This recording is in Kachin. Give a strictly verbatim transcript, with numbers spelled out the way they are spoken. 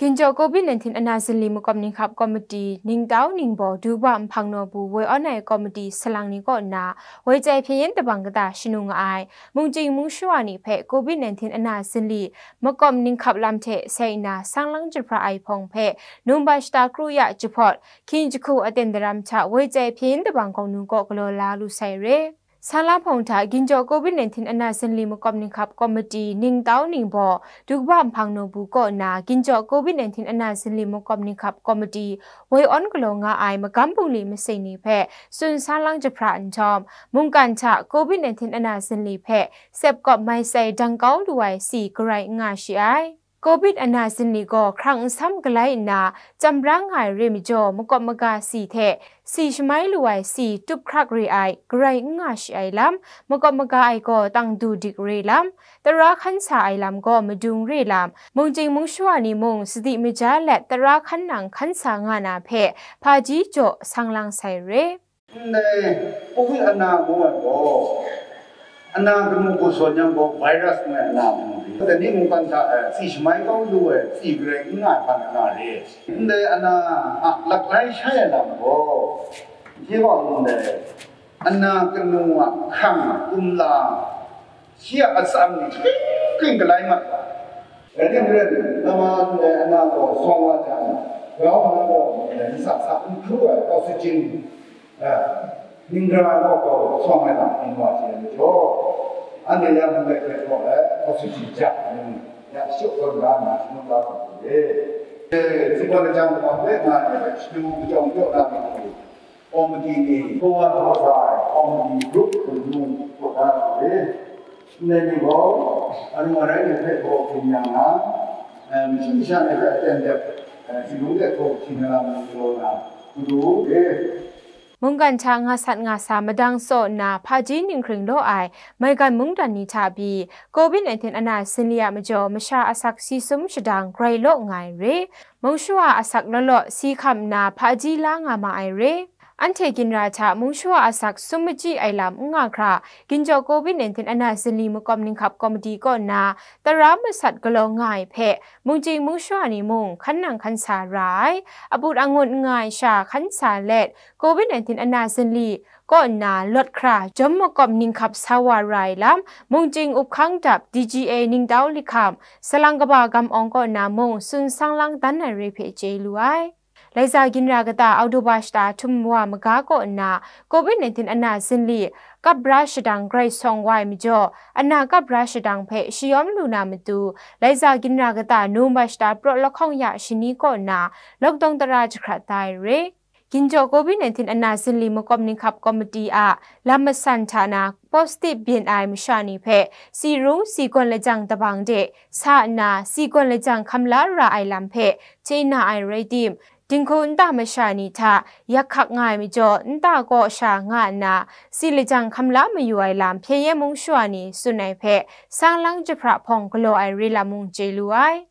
Ginjaw Covid nineteen ana zinli makawp ninghkap komiti, ningtau ningbaw, duba nhpang nawbu woi awn ai komiti salang ni kaw nna, woi chyai hpyen yen dabang kata shanu nga ai. Mungchying mungshawa ni hpe Covid nineteen ana zinli makawp ninghkap lam hte sai nna sang lang jahpra ai hpawng hpe Num ba shata kru ya jahpawt, hkying jahku aten daram hta woi chyai hpyen yen dabang gaw nu kaw galaw la lu sai re. Sang lang hpawng hta ginjaw Covid nineteen ana zinli makawp ninghkap komiti, ningtau ningbaw, duba nhpang nawbu kaw nna ginjaw Covid nineteen ana zinli makawp ninghkap komiti woi awn galaw nga ai magam bungli masing ni hpe tsun sang lang jahpra nhtawm, mungkan hta Covid nineteen ana zinli hpe sep kawp mai sai dang kau lu ai si garai n nga shi ai. Covid ana zinli gaw hkrang nsam galai nna, chyam brang nga ai re majaw, makawp maga si hte si shamai lu ai si tup hkrak re ai, garai n nga shi ai lam, makawp maga ai gaw tang du dik re lam, tara hkan sa ai lam gaw madung re lam, mungchying mungshawa ni mung sadi maja let tara hkan nang hkan sa nga na hpe hpaji jaw sang lang sai re. Ndai Covid ana ngu ai gaw, ana kanu hku sawn yang gaw, virus ngu ai ana ngu re. Dai ni mungkan hta, eh, si shamai kau lu ai, si garai n nga ai hpan ana re. Ndai ana a laklai shai ai lam gaw, shi gaw ndai ana kanu a hkrang kumla, shi a atsam ni, hkring hkring galai mat wa. Dai ni maren, nama ndai ana gaw sawng wa jang, grau nna gaw ndai nsak sak n hkru ai oxygen, eh, ningra gaw gaw sawng ai lam n wa chye ai majaw, anhte ya mung laik hkret gaw ai oxygen jak ai ni, ya shawk tawn da nna shangun la hkrup u re. Eh, singkau lajang kabang hpe nga ai hpe shadu kajawng jaw na myit hku, Komiti ni, kawa kawa sa ai komiti grup hkun hkun put da ra u re. Ndai ni gaw, aru arai ni hpe gaw byin yang na, eh, machyi masha ni hpe aten dep, eh, zunlung de hkawhkam htingna lam ni galaw na, madu u re. Mungkan hta nga sat nga sa madang tsaw nna hpaji ninghkring law ai maigan mungdan ni hta pyi, Covid nineteen ana zinli a majaw masha asak si sum shadang grai law nga ai re. Mungshawa asak law law si hkam nna hpaji la nga ma ai re. Anhte ginra hta mungshawa asak sum machyi ai lam n nga hkra, ginjaw Covid nineteen ana zinli makawp ninghkap komiti kaw nna tara masat galaw nga ai hpe, mungchying mungshawa ni mung hkan nang hkan sa ra ai. Aput angun n nga ai sha hkan sa let, Covid nineteen ana zinli kaw nna lawt hkra jawm makawp ninghkap sa wa ra ai lam, mungchying up hkang dap D G A ningtau likham, salang kaba gam awng kaw nna mung tsun sang lang dan ai re hpe chye lu ai. Laiza ginra kata Oktoba shata htum wa maga kaw nna, Covid nineteen ana zinli kap bra shadang grai sawng wa ai majaw, ana kap bra shadang hpe shayawm lu na matu, Laiza ginra kata Num ba shata praw lahkawng ya shani kaw nna, lockdown tara jahkrat da ai re. Ginjaw Covid nineteen ana zinli makawp ninghkap komiti a lam masan hta na positive byin ai masha ni hpe, si rung si gawn lajang dabang de sa nna, si gawn lajang hkam la ra ai lam hpe chye na ai rai tim, dinghku nta masha ni hta yak hkak nga ai majaw, nta kaw sha nga nna, si lajang hkam la mayu ai lam hpyen yen mungshawa ni tsun ai hpe, sang lang jahpra hpawng galaw ai re lam mung chye lu ai.